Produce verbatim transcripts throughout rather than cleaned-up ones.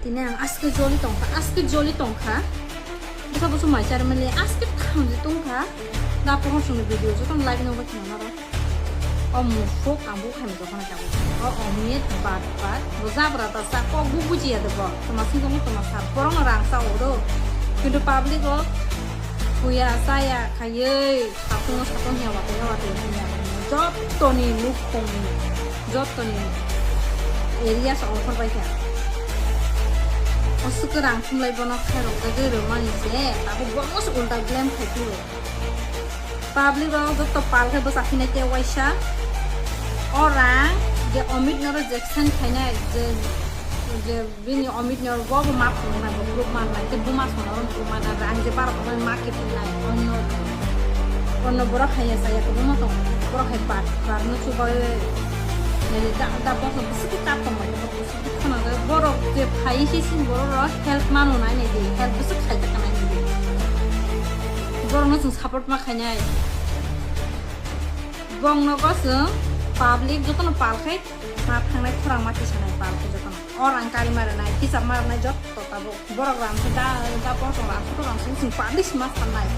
Tini ang aske joli tongkha, aske joli tongkha. Bwsa bwswk mai chari mani aske thamji tongkha. Da pohor songni video joto like no bakhe naro. O mufuk ang bu khaimani jokhona jago. O omit bat bat. Bo jabra ta sa kok bu bujiya de bo. Toma sing tong toma sa borok no rang sa o do. Kintu public o kuya saya khaiye. Satung satung hiya wate hiya wate hiya. Jottoni nukhung, jottoni area sa ongkhor bai kha. O swkang rang thumlai bono khairok jagwi rwmani se, abo bono se ulta blame khai phio. Public rok jotto pal khe bwsa phinai te waisa. O rang je Amit no rejection khainai, je, je Bini Amit ni oro bo bo ma phunuknai, bo proof mannai, tei buma songno oro proof mannai, rang je barok no ma kiphilnai, onno, onno borok hai ya saya kwbangma tongo, borok hai bar, bar no chubai, nai da, da bosong bwswk khe kap tongmani, borok bwswk khe khwnajak, borok je phai se sini borok rok help mano nai nai di, help bwswk khaijak nai nai di, borok no chwng support ma khainai, bong nogo chwng public jotono pal khai ma thangnai khorang ma tisanai pal khai jotono. Or ang kari marinai, hisab marinai jotto tabuk. Borok rang khe da, da bosong rang khe rang khe chwng public se ma sanai.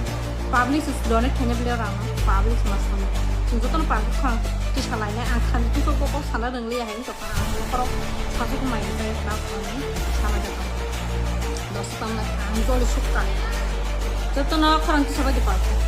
Public se donate khaina bile rang no, public se ma sanai. Chwng jotono public khorang tisa lainai, ang thani tuso kok kok sana rwng liya hai wngkha, ang bokhorok sasu mai khe da khorang ni sana jotto. Dos tam na ang joli sukka. Jotono khorang tisa bai di pal khai.